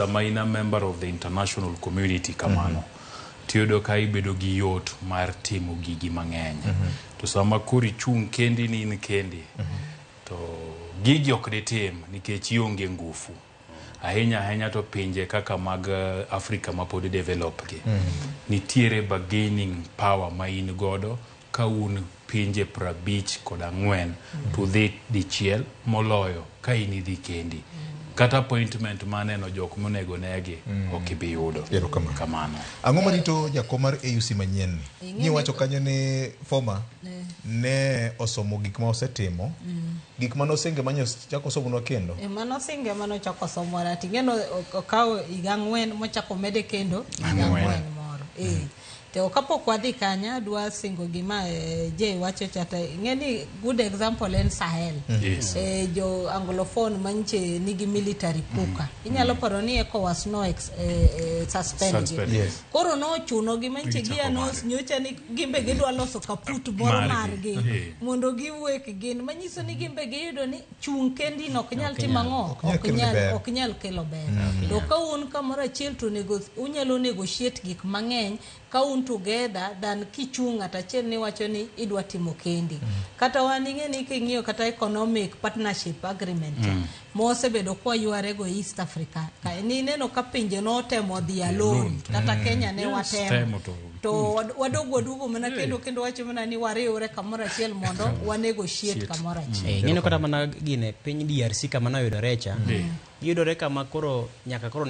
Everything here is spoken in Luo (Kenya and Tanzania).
Sama in a member of the international community kamano, tiyudo ka ibedo gi yot mar timo gigi mang'eny. To sama koro ichung' kendi ni in kendi, to gigi ok ditim nikech ionge ngufu. Ahinya ahinya to pinje kaka mag Africa ma pod develop gi. Nitiere bargaining power ma in godo ka un pinje 54 to udhi dichiel moloyo ka in idhi kendi. Kata appointment maneno jok monego negi ok ibi yudo. Erokamano. Kamano. Ang'o marito jakom mar AUC manyien ni? Ing'e ni- Niwacho kanyo ni former ne osomo gik ma osetimo. Gik mane osinge manyochako somonwa kendo. E, mano singe manochako somora ting'eno okawo higa 4 mochako mede kendo higa 4. 4 moro e. To kapok wadhi kanyo adwa singo gima Jay wacho cha to ing'e ni good example en Sahel. Jo anglophone manche nigi military kuka. Inyalo paro ni ECOWAS no suspend gi. Suspend. Koro nochuno gi manche Gichako gi announce mare. nyocha ni gimbe gidwa loso kaput moro Margi. margi mondo giwuok gin manyiso ni gimbe giyudo ni chung' kendi no ok nyal timo ang'o. Ok nyal Ok kelo nyal ber. ok nyal kelo ber. To ka un kamoro achiel to onego unyalo negotiate gik mang'eny ka un together than kichung' ng'at achiel ni wacho ni idwa timo kendi. Kata wan ing'e ni king'iyo kata economic partnership agreement mosebedo kwayware go East Africa ka, ni neno ka pinje notemo dhi alone kata Kenya ne watemo temo to- to wadog waduogo mana kendo kendo wacho mana ni wariwre kamoro achiel mondo wanegotiate kamoro achiel. Ing'eno kata mana gine piny DRC kama noyudore cha. Giyudore kama koro nyaka koro ne